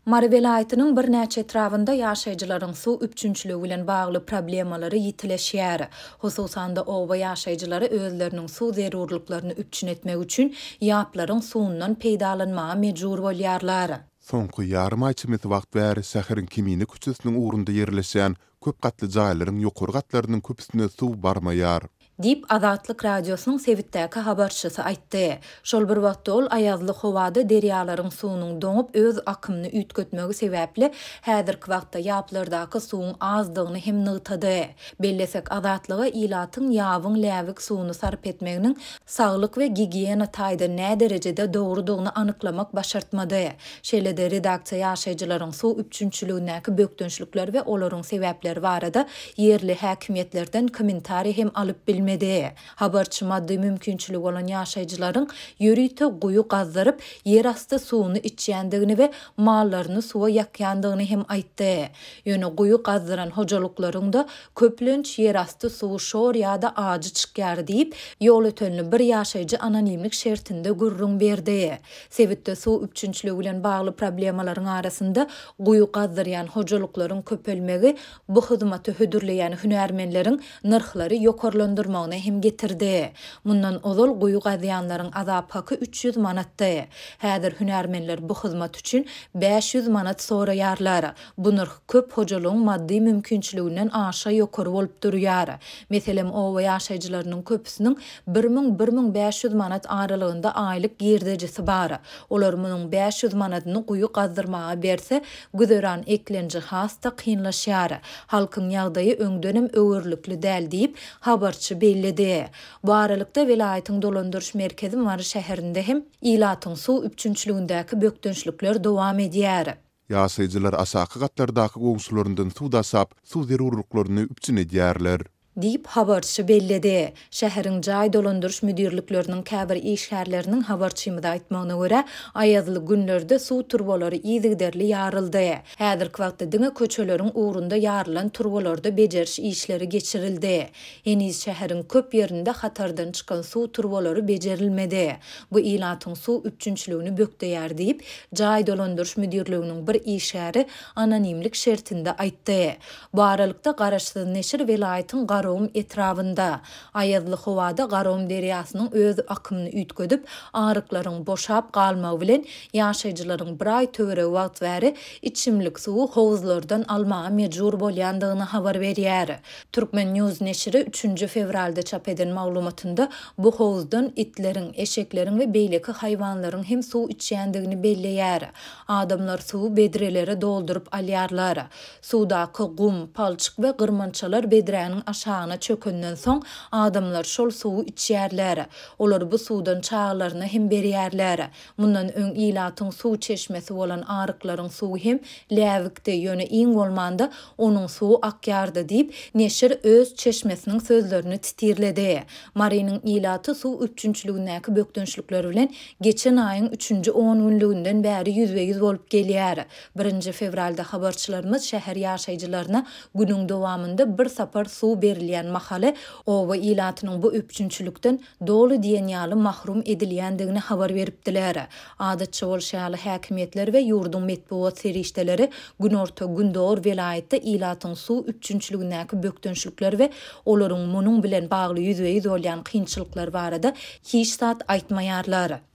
Mary welaýatynyň birnäçe etrabynda ýaşaýjylaryň suw üpjünçiligi bilen bagly problemalary ýitileşýär. Hususan-da, oba ýaşaýjylary özleriniň suw zerurlyklaryny üpjün etmek üçin ýaplaryň suwundan peýdalanmaga mejbur bolýarlar. Soňky ýarym aý çemesi wagt bäri şäheriň Kemine köçesiniň ugrunda ýerleşýän köp gatly jaýlaryň ýokary gatlarynyň köpüsine suw barmaýar. Diýip, Azatlyk Radiosynyň sebitdäki habarçysy aýtdy. Şol bir wagtda ol aýazly howada derýalaryň suwunyň doňup, öz akymyny üýtgetmegi sebäpli, häzirki wagtda ýaplardaky suwuň azdygyny hem nygtady. Bellesek, Azatlyga ilatyň ýabyň läbik suwuny sarp etmeginiň saglyk we gigiýena taýdan näderejede dogrudygyny anyklamak başartmady. Şeýle-de, redaksiýa ýaşaýjylaryň suw üpjünçiligindäki bökdençlikler we olaryň sebäpleri barada ýerli häkimiýetlerden kommentariý hem alyp bilmedi. Habarçy maddy mümkinçiligi bolan ýaşaýjylaryň ýörite guýy gazdyryp, ýerasty suwuny içýändigini we mallaryny suwa ýakýandygyny hem aýtdy. Ýöne guýy gazdyran hojalyklaryň-da köplenç ýerasty suwy şor ýa-da ajy çykýar diýip, ýolötenli bir ýaşaýjy anonimlik şertinde gürrüň berdi. Sebitde suw üpjünçiligi bilen bagly problemalaryň arasynda guýy gazdyrýan hojalyklaryň köpelmegi bu hyzmaty hödürleýän hünärmenleriň nyrhlary ýokarlandyrmagyna hem getirdi. Mundan ozal guýy gazýanlaryň azap haky 300 manatdy. Häzir hünärmenler bu hyzmat üçin 500 manat soraýarlar. Bu nyrh köp hojalygyň maddy mümkinçiliginden aşa ýokary bolup durýar. Meselem, oba ýaşaýjylarynyň köpüsiniň 1000, 1500 manat aralygynda aýlyk girdejisi bar. Olar munuň 500 manadyny guýy gazdyrmaga berse, güzeran eklenji has-da kynlaşýar. Halkyň ýagdaýy öňdenem öwerlikli däl diýip, habarçy belledi. Bu aralykda, welaýatyň dolandyryş merkezi Mary şäherinde hem ilatyň suw üpjünçiligindäki bökdençlikler dowam edýär. Ýaşaýjylar aşaky gatlardaky goňşularyndan suw daşap, suw zerurlyklaryny üpjün edýärler. Diýip, habarçy belledi. Şäheriň jaý dolandyryş müdirlikleriniň käbir işgärleriniň habarçymyza aýtmagyna görä, aýazly günlerde suw turbalary yzygiderli ýaryldy. Häzirki wagtda diňe köçeleriň ugrunda ýarylan turbalarda bejeriş işleri geçirildi. Heniz şäheriň köp ýerinde hatardan çykan suw turbalary bejerilmedi. Bu ilatyň suw üpjünçiligini bökdeýär diýip, jaý dolandyryş müdirliginiň bir işgäri anonimlik şertinde aýtdy. Bu aralykda, garaşsyz neşir welaýatyň Garagum etrabynda, aýazly howada Garagum derýasynyň öz akymyny üýtgedip, aryklaryň boşap galmagy bilen, ýaşaýjylaryň bir aý töweregi wagt bäri içimlik suwy howuzlardan almaga mejbur bolýandygyny habar berýär. Turkmen. News neşiri üçünji fewralda çap eden maglumatynda bu howuzdan itleriň, eşekleriň we beýleki haýwanlaryň hem suw içýändigini belleýär. Adamlar suwy bedrelere dolduryp alýarlar. Suwdaky gum, palçyk we gyrmançalar bedräniň aşagyna çökenden soň, adamlar şol suwy içýärler. Olar bu suwdan çagalaryna hem berýärler. Mundan öň ilatyň suw çeşmesi bolan aryklaryň suwy hem läbikdi, ýöne iň bolmanda onuň suwy akýardy diýip, neşir öz çeşmesiniň sözlerini titirledi. Marynyň ilaty suw üpjünçiligindäki bökdençlikler bilen geçen aýyň üçünji ongünlüginden bäri ýüzbe-ýüz bolup gelýär. Birinji fewralda habarçylarymyz şäher ýaşaýjylaryna günüň dowamynda bir sapar suw berilýän mahaly oba ilatynyň bu üpjünçilikden doly diýen ýaly mahrum edilýändigini habar beripdiler. Adatça bolşy ýaly, häkimiýetler we ýurduň metbugat serişdeleri günorta-gündogar welaýatda ilatyň suw üpjünçiligindäki bökdençlikler we olaryň munuň bilen bagly ýüzbe-ýüz bolýan kynçylyklar barada hiç zat aýtmaýarlar.